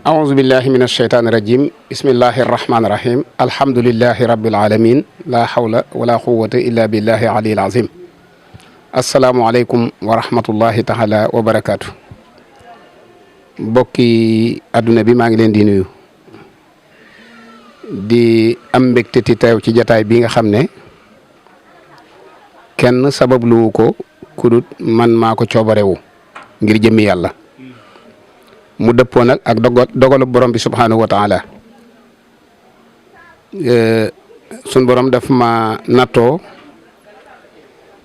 أعوذ بالله من الشيطان الرجيم بسم الله الرحمن الرحيم الحمد لله رب العالمين لا حول ولا قوة إلا بالله العلي العظيم السلام عليكم ورحمة الله تعالى وبركاته bokki adduna bi maa ngi leen di nuyu di am mbégte ti teew ci jataay bi nga xam ne kenn sabablu ko kudut man maa ko coobarewu ngir jëmmi yàlla mu dëppoo nag ak dogalu borom bi subhanahu wa taala sun borom daf ma nattoo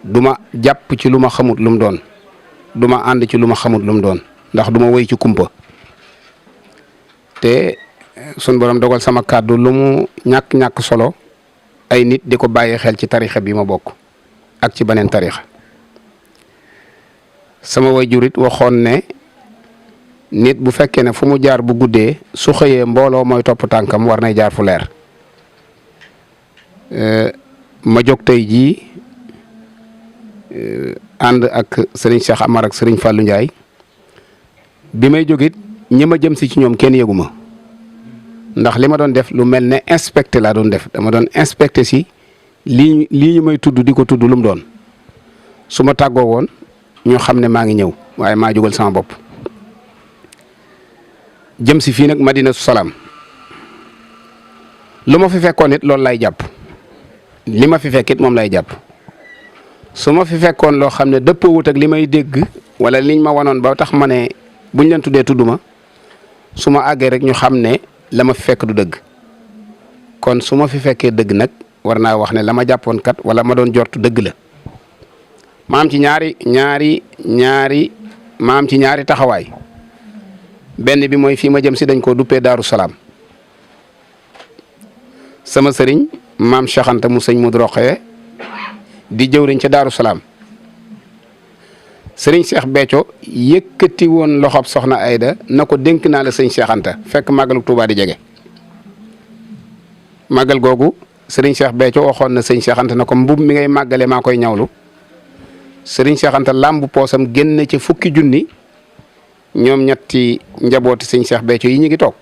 duma jàpp ci lu ma xamut lu mu doon duma ànd ci lu ma xamut lu mu doon ndax duma wéy ci kumpa te sun borom dogal sama kàddu lu mu ñàkk solo ay nit di ko bàyyi xel ci tarixa bi ma bokk ak ci beneen tarixa sama wajurit waxoon ne nit bu fekkee ne fu mu jaar bu guddee su xëyee mbooloo mooy topp tànkam war nay jaar fu leer ma jóg tey jii ànd ak sëriñ Cheikh Amar ak sëriñ Fallou Ndiaye bi may jógit ñi ma jëm si ci ñoom kenn yëgu ma ndax li ma doon def lu mel ne inspecté laa doon def dama doon inspecté si lii ñu may tudd di ko tudd lu mu doon su ma tàggoo woon ñu xam ne maa ngi ñëw waaye maa jógal sama bopp jëm si fii nag Madinatu Salaam lu ma fi fekkoon it loolu lay jàpp li ma fi fekkit moom lay jàpp su ma fi fekkoon loo xam ne dëppoo wut ak li may dégg wala liñ ma wanoon ba tax ma ne buñ leen tuddee tudduma su ma àggee rek ñu xam ne la ma fi fekk du dëgg kon su ma fi fekkee dëgg nag war naa wax ne la ma jàppoon kat wala ma doon jortu dëgg la ma am ci ñaari taxawaay benn bi mooy fii ma jëm si dañ koo duppee Daaru Salaam sama sëriñ maam Cheikh Anta mu sëñ Modou Rokhaya di jëwriñ ca Daaru Salaam sëriñ Cheikh Béthio yëkkati woon loxob soxna Aïda na ko dénk naa la sëñ Cheikh Anta fekk màggalu Tuubaa di jege màggal googu sëriñ Cheikh Béthio waxoon na sëñ Cheikh Anta na ko mbub mi ngay màggale maa koy ñawlu sëriñ Cheikh Anta làmb poosam génn ci fukki junni ñoom ñetti njabooti sëñ Cheikh Béthio yi ñu ngi toog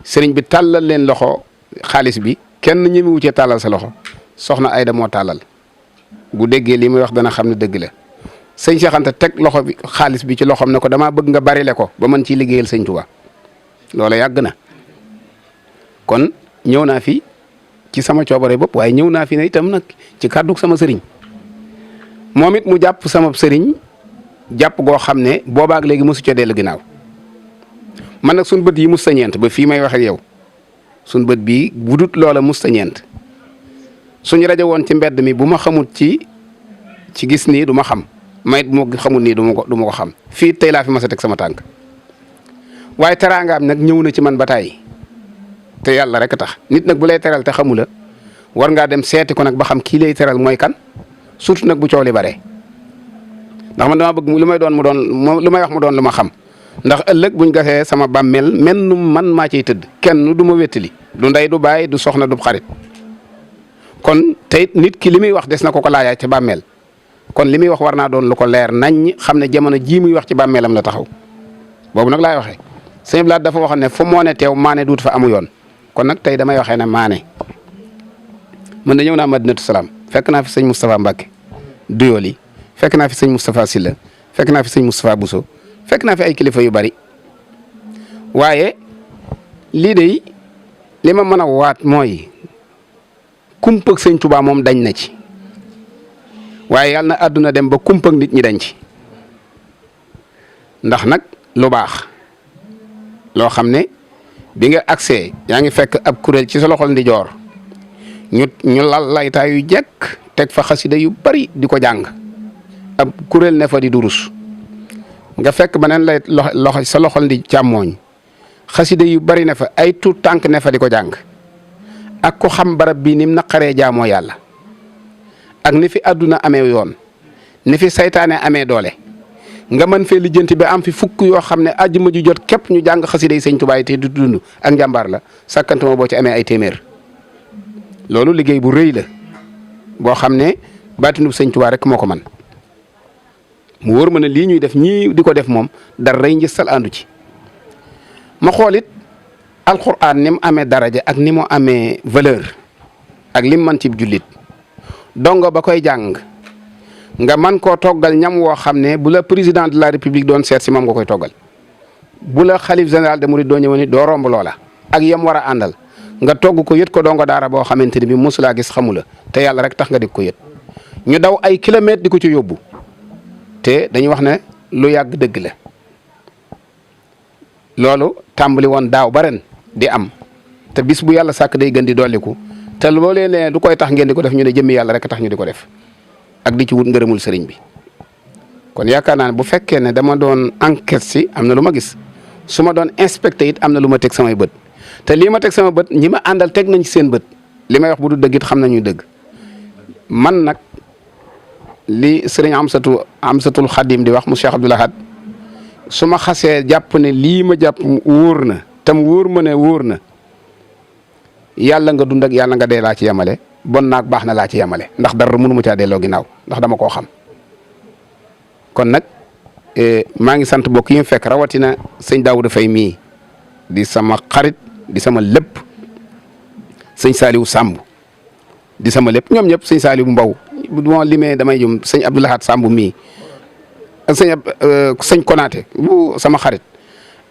sëriñ bi tàllal leen loxo xaalis bi kenn ñi mu wuccee tàllal sa loxo soxna Aïda moo tàllal bu déggee li muy wax dana xam ne dëgg la sëñ Cheikh Anta teg loxo bi xaalis bi ci loxoom ne ko damaa bëgg nga barile ko ba mën ciy liggéeyal sëñ Touba loola yàgg na kon ñëw naa fi ci sama coobare bopp waaye ñëw naa fi ne itam nag ci kàddu sama sëriñ moom it mu jàpp sama sëriñ jàpp goo xam ne boobaak léegi mosu ca dellu ginnaaw man nag suñ bët yi mus ta ñeent ba fii may wax ak yow suñ bët bii budut loola mus ta ñeent suñu rajo woon ci mbedd mi bu ma xamut ci gis nii du ma xam mayit bu ma xamut nii du ma ko xam fii tey laa fi mas a teg sama tànk waaye teraangaam nag ñëw na ci man ba tàyyi te yàlla rek tax nit nag bu lay teral te xamu la war ngaa dem seeti ko nag ba xam kii lay teral mooy kan surtout nag bu coow li bare ndax man dama bëgg lu may doon mu doon lu may wax mu doon lu ma xam ndax ëllëg buñ gasee sama bàmmeel mennum man maa ciy tëdd kenn du ma wéttali du ndey du baay du soxna du xarit kon tey nit ki li muy wax des na ko laajaay ci bàmmeel kon li muy wax war naa doon lu ko leer nañ xam ne jamono jii muy wax ci bàmmeelam la taxaw boobu nag laay waxee sëñ Blaat dafa waxoon ne fu moo ne teew maane duut fa amu yoon kon nag tey damay waxee ne maane mën na ñëw naa Madinatu Salaam fekk naa fi sëñ Moustapha Mbacke Duyooli fekk naa fi sëñ Moustapha Sylla fekk naa fi sëñ Moustapha Bousso fekk naa fi ay kilifa yu bari waaye lii de li ma mën a waat mooy kumpag sëñ Touba moom dañ na ci waaye yàlla na àdduna dem ba kumpag nit ñi dañ ci ndax nag lu baax loo xam ne bi nga accès yaa ngi fekk ab kuréel ci sa loxol ndi joor ñu lal laytaay yu jekk teg fa xasida yu bari di ko jàng ab kuréel ne fa di durus nga fekk beneen lay loxo sa loxol ndi càmmooñ xasida yu bari ne fa ay tuut tànk ne fa di ko jàng ak ko xam barab bii ni mu naqaree jaamoo yàlla ak ni fi àdduna amee yoon ni fi saytaane amee doole nga mën fee lijjanti ba am fi fukk yoo xam ne àjjuma ju jot képp ñu jàng xasida yi sëñ Tuubaa te du dund ak njàmbaar la sàkkantuma boo ci amee ay téeméer loolu liggéey bu rëy la boo xam ne baatinu sëñ Tuubaa rek moo ko man mu wóor ma ne lii ñuy def ñii di ko def moom dara rey njëstal àndu ci ma xolit alquran ni mu amee daraja ak ni mu amee valeur ak lim man ci jullit dongo ba koy jàng nga man koo toggal ñam woo xam ne bu la président de la république doon seet si moom nga koy toggal bu la xalif général de Mouride doo ñëw ni doo romb loola ak yam war a àndal nga togg ko yët ko dongo daara boo xamante ni bi mosulaa gis xamula te yàlla rek tax nga di ko yët ñu daw ay kilomètres di ko ci yóbbu te dañuy wax ne lu yàgg dëgg la loolu tàmbali woon daaw ba ren di am te bis bu yàlla sàkk day gën di dolliku te loolee ne du koy tax ngeen di ko def ñu ne jëmmi yàlla rek tax ñu di ko def ak di ci wut ngërëmul sëriñ bi kon yaakaar naa ne bu fekkee ne dama doon enquête si am na lu ma gis su ma doon inspecté it am na lu ma teg samay bët te lii ma teg sama bët ñi ma àndal teg nañ ci seen bët li may wax bu du dëgg it xam nañu dëgg man nag li sëriñ Amsatul Xadim di wax mu Cheikh Abdoul Ahad su ma xasee jàpp ne lii ma jàpp wóor na tam wóor ma ne wóor na yàlla nga dund ak yàlla nga dee laa ci yemale bon naag baax na laa ci yemale ndax dara mënu ma caa delloo ginnaaw ndax dama koo xam kon nag maa ngi sant mbokk yi mu fekk rawatina sëñ Daouda Faye mii di sama xarit di sama lépp sëñ Saliou Samb di sama lépp ñoom ñëpp sëñ Saliou Mbaw bu ma limee damay jum sëñ Abdou Lahad Samb mii ak sëñ Konaté bu sama xarit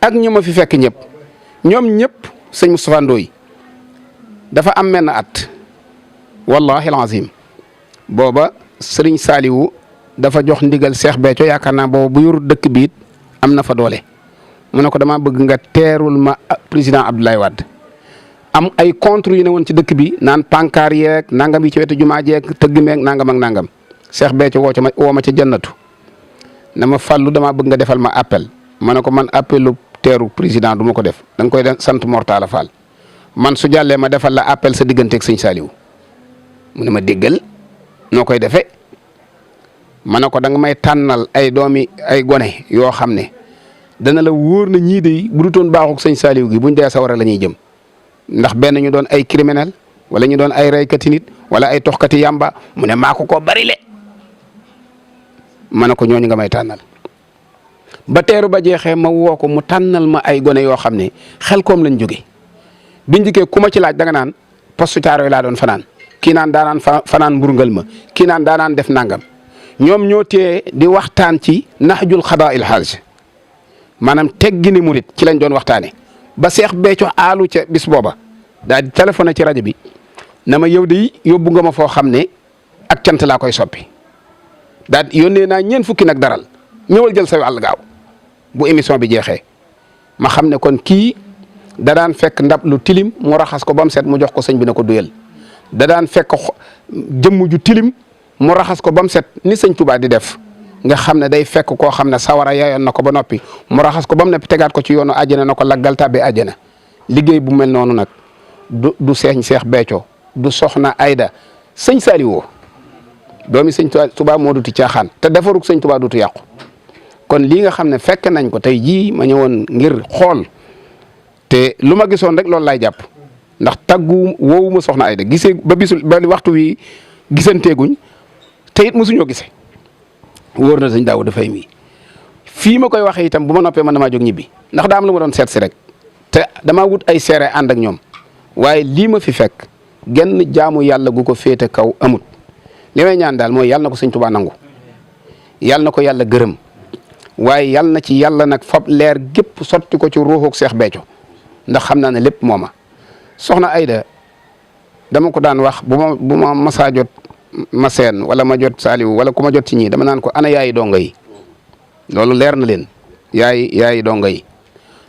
ak ñi ma fi fekk ñëpp ñoom ñëpp sëñ Moustapha Ndoye dafa am menn at wallahi alazim booba sëriñ Saliou dafa jox ndigal Cheikh Béthio yaakaar naa booba bu yor dëkk biit am na fa doole mu ne ko dama bëgg nga teerul ma président Abdoulaye Wade am ay contre yu ne woon ci dëkk bi naan pancart yeeg nangam yi ci wetu jumaa jeeg tëgg meeg nangam ak nangam Cheikh Béthio woo ma ca jannatu na ma Fallou damaa bëgg nga defal ma appel ma ne ko man appelu teeru président du ma ko def da nga koy sant Mortala Fall man su jàllee ma defal la appel sa digganteeg sëñ Saliou mu ne ma déggal noo koy defee ma ne ko da nga may tànnal ay doomi ay gone yoo xam ne dana la wóor na ñii de bu dutoon baaxuk sëñ Saliou gi buñ dee sawara la ñuy jëm ndax benn ñu doon ay criminel wala ñu doon ay reykati nit wala ay toxkati yamba mu ne maa ko bari le ma ne ko ñooñu nga may tànnal ba teeru ba jeexee ma woo ko mu tànnal ma ay gone yoo xam ne xel koom lañ jóge biñ dikkee ku ma ci laaj da nga naan poste Caaroy laa doon fanaan kii naan daanaan fanaan mburngal ma kii naan daanaan def nangam ñoom ñoo tee di waxtaan ci naxjul xadaa il xaaj maanaam teggini murit ci lañ doon waxtaane ba Seex Béthio aalu ca bis booba daal di téléphoné ci rajo bi na ma yow de yóbbu nga ma foo xam ne ak cant laa koy soppi daal yónnee naa ñeent fukki nag daral ñëwal jël sa wàll gaaw bu émission bi jeexee ma xam ne kon kii da daan fekk ndab lu tilim mu raxas ko ba mu set mu jox ko sëñ bi na ko duyal da daan fekk jëmm ju tilim mu raxas ko ba mu set ni sëñ Tuubaa di def nga xam ne day fekk koo xam ne sawara yaayoon na ko ba noppi mu raxas ko ba mu ne tegaat ko ci yoonu àjjana na ko laggal tàbbi àjjana liggéey bu mel noonu nag du Seex Béthio du soxna Aïda sëñ Saliou doomi sëñ Tuubaa moo duti caaxaan te defarug sëñ Tuubaa dutu yàqu kon lii nga xam ne fekk nañ ko tey jii ma ñëwoon ngir xool te lu ma gisoon rek loolu laay jàpp ndax taggu woowu ma soxna Aïda gisee ba waxtu wi gisanteeguñ te it mosuñoo gisee wóor na sëñ Daouda Faye mi fii ma koy waxee itam bu ma noppee man damaa jóg ñibbi ndax daa am lu ma doon seet si rek te damaa wut ay seere ànd ak ñoom waaye lii ma fi fekk genn jaamu yàlla gu ko féete kaw amut li may ñaan daal mooy yàlla na ko sëñ Tuubaa nangu yàlla na ko yàlla gërëm waaye yàlla na ci yàlla nag fab leer gépp sotti ko ci ruuxuk Seex Béthio ndax xam naa ne lépp mooma soxna Aïda dama ko daan wax bu ma masaa jot ma seen wala ma jot Saliou wala ku ma jot ci ñii dama naan ko ana yaayi donga yi loolu leer na leen yaayi donga yi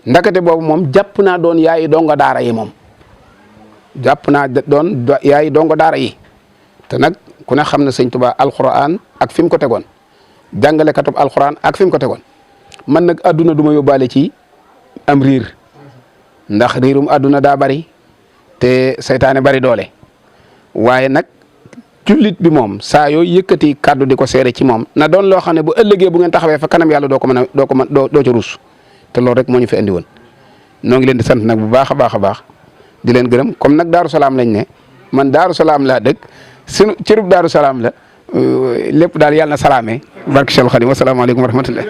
ndakate boobu moom jàpp naa doon yaayi donga daara yi moom jàpp naa doon yaayi donga daara yi te nag ku ne xam ne sëñ Tuubaa alxuraan ak fi mu ko tegoon jàngale katub alxuraan ak fi mu ko tegoon man nag adduna du ma yóbbaale ci am riir ndax riirum adduna daa bari te seytaane bari doole waaye nag jullit bi moom saa yooyu yëkkati kàddu di ko seere ci moom na doon loo xam ne bu ëllëgee bu ngeen taxawee fa kanam yàlla doo ca ruus te loolu rek moo ñu fi andi woon noo ngi leen di sant nag bu baax a baax a baax di leen gërëm comme nag Daaru Salaam lañ ne man Daaru Salaam laa dëkk sunu cërub Daaru Salaam la lépp daal yàlla na salaamee barke Cheikh Khadim wasalaamaaleykum wa rahmatullah